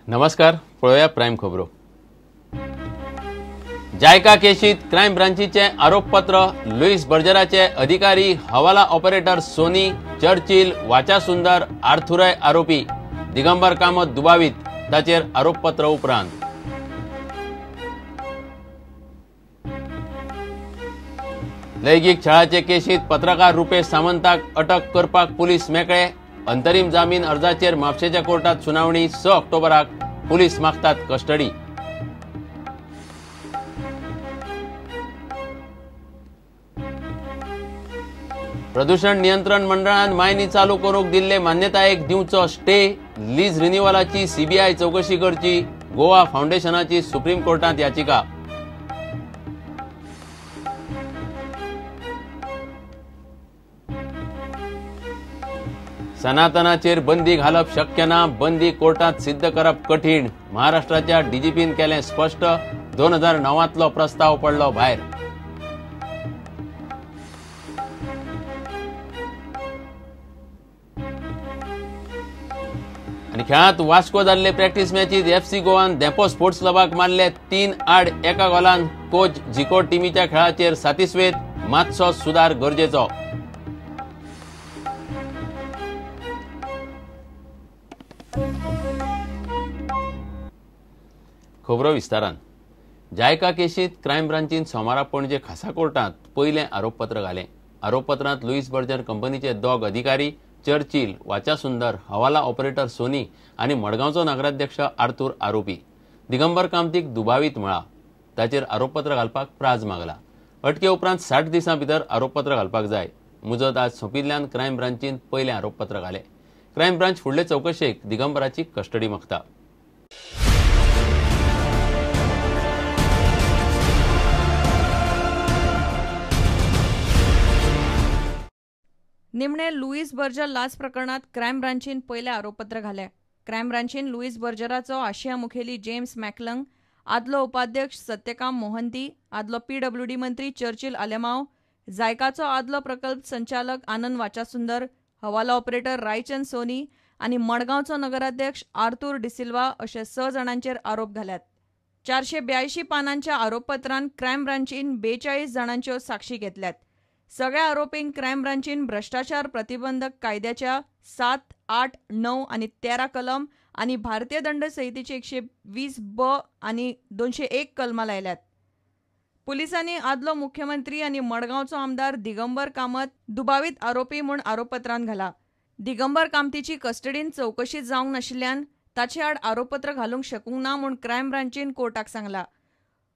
नमस्कार, पळोवया प्रायम खबरो. जायका केशीत क्रायम ब्रांचीचे आरोपपत्र. लुईस बर्जराचे अधिकारी, हवाला ऑपरेटर सोनी, चर्चिल, वाचासुंदर, आर्थुरय आरोपी, दिगंबर कामत दुबावीत, ताचेर आरोपपत्र उपरांत. लैंगीक छळाचे केशीत पत्रकार रुपेश सामंताक अटक करपाक पुलीस मेकळे. अंतरीम जामीन अर्जाचेर म्हापशेच्या कोर्टात सुनावणी 6 ऑक्टोबराक. पुलीस मागतात कस्टडी. प्रदूषण नियंत्रण मंडळान मायनी चालू करूंक दिल्ले मान्यतायेक दिवचो स्टे. लीज रिन्युअलाची सीबीआय चौकशी करची. गोवा फावंडेशनाची सुप्रीम कोर्टांत याचिका. सनातनाचेर बंदी घालप शक्य ना, बंदी कोर्टात सिद्ध करप कठीण. महाराष्ट्राच्या डीजीपीन केलें स्पश्ट. 2009तलो प्रस्ताव पडलो भायर. आनी खेळांत वास्को जाल्ले प्रॅक्टीस मॅचीत एफसी गोवान धेंपो स्पोर्ट्स क्लबाक मारले 3-1 गोलान. कोच झिको टिमीच्या खेळाचेर सातिस्वेत, मातसो सुदार गरजेचो. खबरो विस्तारान. जायका केशीत क्रायम ब्रांचीन सोमारा पणजे खासा कोर्टांत पयलें आरोपपत्र घालें. आरोपपत्रांत लुईस बर्जर कंपनीचे दोग अधिकारी, चर्चिल, वाचासुंदर, हवाला ऑपरेटर सोनी आनी मडगांवचो नगराध्यक्ष आर्थूर आरोपी. दिगंबर कामतीक दुबावीत म्हळा. ताचेर आरोपपत्र घालपाक प्राज मागला. अटके उपरांत 60 दिसां भितर आरोपपत्र घालपाक जाय. मुजत आज सोंपिल्ल्यान क्रायम ब्रांचीन पयलें आरोपपत्र घालें. क्रायम ब्रांच फुडले चवकशेक दिगंबराची कस्टडी मागता. निमणे लुईस बर्जर लाच प्रकरणात क्रायम ब्रांचीन पयलें आरोपपत्र घालें. क्रायम ब्रांचीन लुईस बर्जराचो आशिया मुखेली जेम्स मॅकलंग, आदलो उपाध्यक्ष सत्यकाम मोहंती, आदलो पीडब्ल्यूडी मंत्री चर्चिल आलेमाव, जायकाचो आदलो प्रकल्प संचालक आनंद वाचासुंदर, हवाला ऑपरेटर रायचंद सोनी आनी मडगांवचो नगराध्यक्ष आर्थूर डिसिल्वा अशे 6 जाणांचेर आरोप घाल्यात. 482 पानांच्या आरोपपत्रान क्रायम ब्रांचीन 42 जाणांच्यो साक्षी घेतल्यात. सगळ्या आरोपींक क्रायम ब्रांचीन भ्रष्टाचार प्रतिबंधक कायद्याच्या 7, 8, 9 आनी 13 कलम आनी भारतीय दंड संहितेचे 120 ब आनी 201 कलमां लायल्यात. पुलिसांनी आदलो मुख्यमंत्री आनी मडगांवचो आमदार दिगंबर कामत दुबावीत आरोपी म्हूण आरोपपत्रांत घाला. दिगंबर कामतीची कस्टडीन चवकशी जावंक नाशिल्ल्यान ताचे आड आरोपपत्र घालूंक शकूंक ना म्हूण क्रायम ब्रांचीन कोर्टाक सांगला.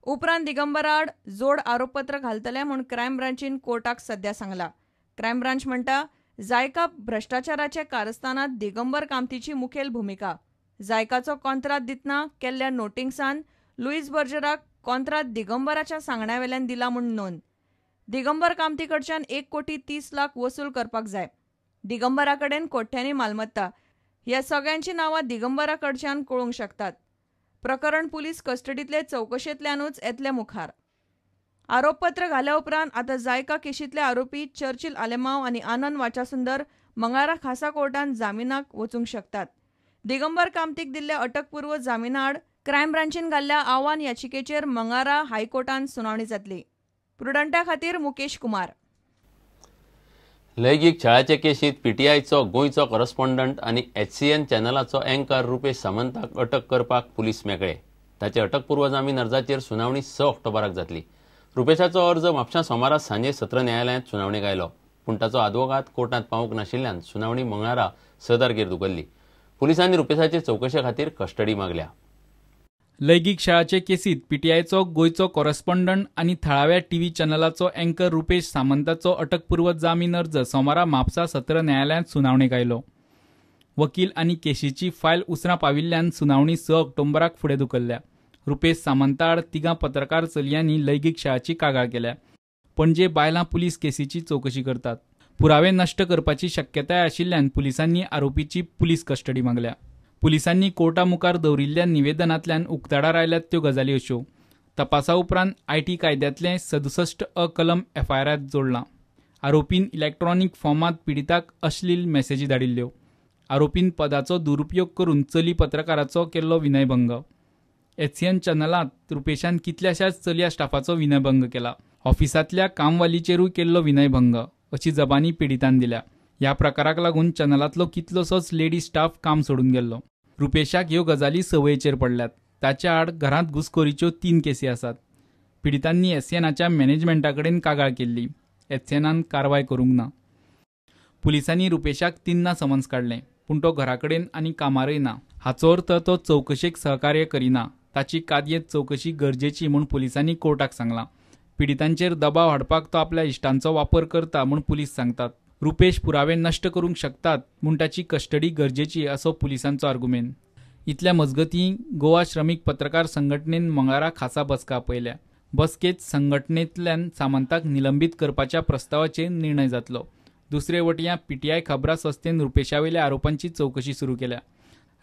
उपरांत दिगंबराआड जोड आरोपपत्र घालतले म्हूण क्रायम ब्रांचीन कोर्टाक सध्या सांगला. क्रायम ब्रांच म्हणटा, जायका भ्रष्टाचाराच्या कारस्थानांत दिगंबर कामतीची मुखेल भुमिका. जायकाचो कॉन्त्रात दितना केल्ल्या नोटिंग्सान लुईस बर्जराक कॉन्त्रात दिगंबराच्या सांगण्यावेल्यान दिला म्हूण नोंद. दिगंबर कामती कडच्यान 1,30,00,000 वसूल करपाक जाय. दिगंबरा कडेन कोट्यांनी मालमत्ता. ह्या सगळ्यांची नांवां दिगंबरा कडच्यान कळूंक शकतात. प्रकरण पुलीस कस्टडींतले चवकशेंतल्यानूच येतले मुखार. आरोपपत्र घाल्या उपरांत आतां जायका केशींतले आरोपी चर्चिल आलेमाव आनी आनंद वाचासुंदर मंगळारा खासा कोर्टांत जामिनाक वचूंक शकतात. दिगंबर कामतीक दिल्ल्या अटकपूर्व जामिनाआड क्रायम ब्रांचीन घाल्ल्या आव्हान याचिकेचेर मंगळारा हायकोर्टांत सुनावणी जातली. प्रुडंटा खातीर मुकेश कुमार. लैंगीक छळाचे केशीत पीटीआयचो गोंयचो कॉरस्पॉन्डंट आनी एचसीएन चॅनलाचो अँकर रुपेश सामंताक अटक करपाक पुलीस मेकळे. ताचे अटकपूर्व जामीन अर्जाचेर सुनावणी 6 ऑक्टोबराक जातली. रुपेशाचो अर्ज म्हापशां सोमारा सांजे सत्र न्यायालयांत सुनावणेक आयलो, पूण ताचो आदवोगाद कोर्टांत पावूंक नाशिल्ल्यान सुनावणी मंगळारा 6 तारखेर धुकल्ली. पुलिसांनी रुपेशाचे चवकशे खातीर कस्टडी मागल्या. लैंगीक छळाचे केसीत पीटीआयचो गोंयचो कॉरस्पॉन्डंट आनी थळाव्या टीव्ही चॅनलाचो अँकर रुपेश सामंताचो अटकपूर्व जामीन अर्ज सोमारा म्हापसा सत्र न्यायालयांत सुनावणेक आयलो. वकील आनी केशीची फायल उसरां पाविल्ल्यान सुनावणी 6 ऑक्टोबराक फुडें धुकल्ल्या. रुपेश सामंता आड 3 पत्रकार चलयांनी लैंगीक छळाची कागाळ केल्या. पणजे बायलां पुलीस केसीची चवकशी करतात. पुरावे नश्ट करपाची शक्यताय आशिल्ल्यान पुलिसांनी आरोपीची पुलीस कस्टडी मागल्या. पुलिसांनी कोर्टा मुखार दवरिल्ल्या निवेदनांतल्यान उक्ताडार आयल्यात त्यो गजाली अश्यो. तपासा उपरांत IT कायद्यांतलें 67 अ कलम एफआयआरांत जोडलां. आरोपीन इलेक्ट्रॉनिक फॉर्मांत पिडिताक अश्लील मॅसेजी धाडिल्ल्यो. आरोपीन पदाचो दुरुपयोग करून चली पत्रकाराचो केल्लो विनयभंग. एचसीएन चॅनलांत रुपेशान कितल्याशाच चलया स्टाफाचो विनयभंग केला. ऑफिसांतल्या कामवालीचेरूय केल्लो विनयभंग अशी जबानी पिडितान दिल्या. ह्या प्रकाराक लागून चॅनलांतलो कितलोसोच लेडी स्टाफ काम सोडून गेल्लो. रुपेशाक ह्यो गजाली संवयेचेर पडल्यात. ताच्या आड घरांत घुसखोरीच्यो 3 केसी आसात. पिडितांनी एसएनाच्या मॅनेजमेंटा कडेन कागाळ केल्ली. एचसीएनान कारवाय करूंक ना. पुलिसांनी रुपेशाक 3 समन्स काडलें, पूण तो घरा कडेन आनी कामारय ना. हाचो अर्थ तो चवकशेक सहकार्य करिना. ताची कादयेंत चवकशी गरजेची म्हूण पुलिसांनी कोर्टाक सांगलां. पिडितांचेर दबाव हाडपाक तो आपल्या इश्टांचो वापर करता म्हूण पुलीस सांगतात. रुपेश पुरावे नश्ट करूंक शकतात म्हूण ताची कस्टडी गरजेची असो पुलिसांचो आर्गुमेंत. इतल्या मजगतीं गोवा श्रमीक पत्रकार संघटनेन मंगळारा खासा बसका आपयल्या. बसकेत संघटनेंतल्यान सामंताक निलंबीत करपाच्या प्रस्तावाचेर निर्णय जातलो. दुसरे वटयां पीटीआय खबरां संस्थेन रुपेशावेल्या आरोपांची चवकशी सुरू केल्या.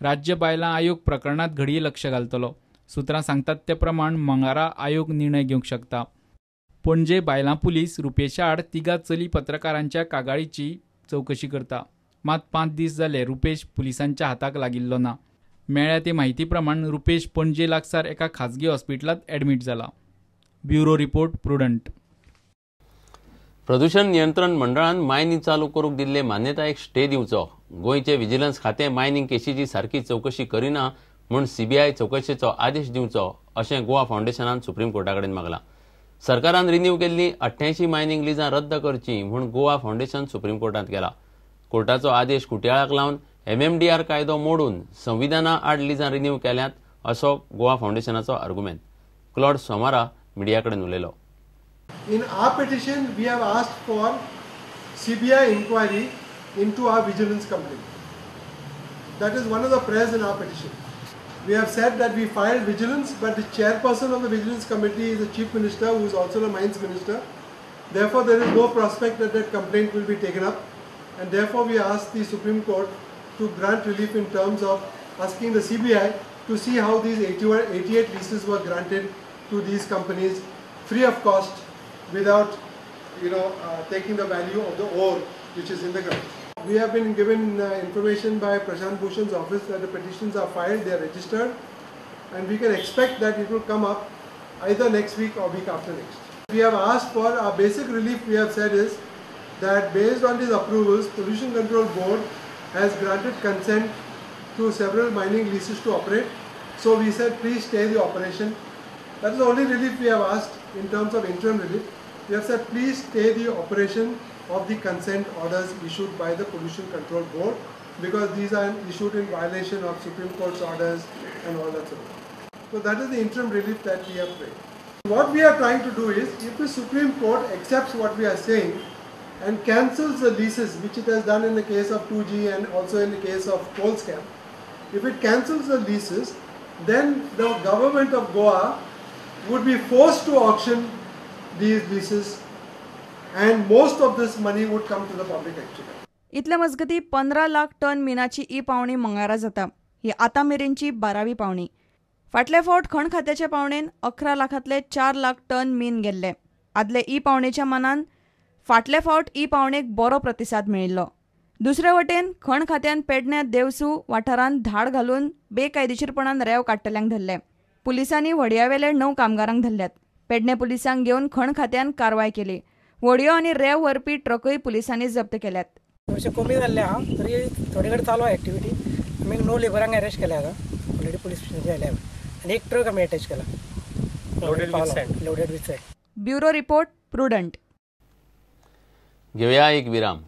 राज्य बायलां आयोग प्रकरणांत घडये लक्ष घालतलो. सुत्रां सांगतात ते प्रमाण मंगळारा आयोग निर्णय घेवंक शकता. पणजे बायलां पुलीस रुपेशा आड 3 चली पत्रकारांच्या कागाळीची चवकशी करता. मात 5 दीस जाले रुपेश पुलिसांच्या हाताक लागिल्लो ना. मेळ्ळ्या ते म्हायती प्रमाण रुपेश पणजे लागसार एका खाजगी हॉस्पिटलांत ॲडमीट जाला. Bureau report, Prudent. प्रदूषण नियंत्रण मंडळान मायनिंग चालू करूंक दिल्ले मान्यतायेक स्टे दिवचो. गोंयचे विजिलन्स खातें मायनिंग केशीची सारकी चवकशी करिना म्हूण सीबीआय चवकशेचो आदेश दिवचो अशें गोवा फावंडेशनान सुप्रीम कोर्टा कडेन मागलां. सरकारान रिन्यू केल्ली 88 मायनिंग लिजां रद्द करची म्हूण गोवा फावंडेशन सुप्रीम कोर्टांत गेला. कोर्टाचो आदेश कुट्याळाक लावन एमएमडीआर कायदो मोडून संविधाना आड लिजां रिन्यू केल्यात असो गोवा फावंडेशनाचो आर्गुमेंत. क्लॉड सोमारा मिडिया कडेन उलयलो. In our petition, we have asked for CBI inquiry into our vigilance complaint. That is one of the prayers in our petition. We have said that we filed vigilance, but the chairperson of the vigilance committee is the chief minister, who is also the mines minister. Therefore, there is no prospect that that complaint will be taken up, and therefore we ask the Supreme Court to grant relief in terms of asking the CBI to see how these 88 leases were granted to these companies free of cost, without taking the value of the ore which is in the ground. We have been given information by Prashant Bhushan's office that the petitions are filed, they are registered, and we can expect that it will come up either next week or week after next. We have asked for our basic relief. We have said is that based on these approvals, Pollution Control Board has granted consent to several mining leases to operate. So we said please stay the operation. That is the only relief we have asked in terms of interim relief. We have said please stay the operation of the consent orders issued by the Pollution Control Board, because these are issued in violation of Supreme Court's orders and all that sort of thing. So that is the interim relief that we have prayed. What we are trying to do is, if the Supreme Court accepts what we are saying and cancels the leases, which it has done in the case of 2G and also in the case of coal scam, if it cancels the leases, then the government of Goa would be forced to auction these leases, and most of this money would come to the public actually. इतले मजगती 15 lakh ton मिनाची E पावणी मंगळारा जाता. ही आतां मेरेनची 12वी पावणी. फाटले फावट खण खात्याचे पावणेन 11 लाखांतले 4 लाख टन मीन गेल्ले. आदले ई पावणेच्या मानान फाटले फावट ई पावणेक बरो प्रतिसाद मेळिल्लो. दुसरे वटेन खण खात्यान पेडण्या देवसू वाठारांत धाड घालून बेकायदेशीरपणान रेंव काडटल्यांक धरले. पुलिसांनी व्हडयावेले 9 कामगारांक धरल्यात. पेडणे पुलिसांक घेवन खण खात्यान कारवाय केली. व्हडयो आनी रेंव व्हरपी ट्रकूय पुलिसांनी जप्त केल्यात. अशें कमी जाल्लें आहा तरी थोडे कडेन चालू आहा एक्टिविटी. आमी 9 लेबरांक अरेस्ट केल्या आतां ऑलरेडी पुलीस स्टेशनार आयल्या आनी एक ट्रक आमी अटॅच केला loaded with sand. Bureau report, Prudent. घेवया एक विराम.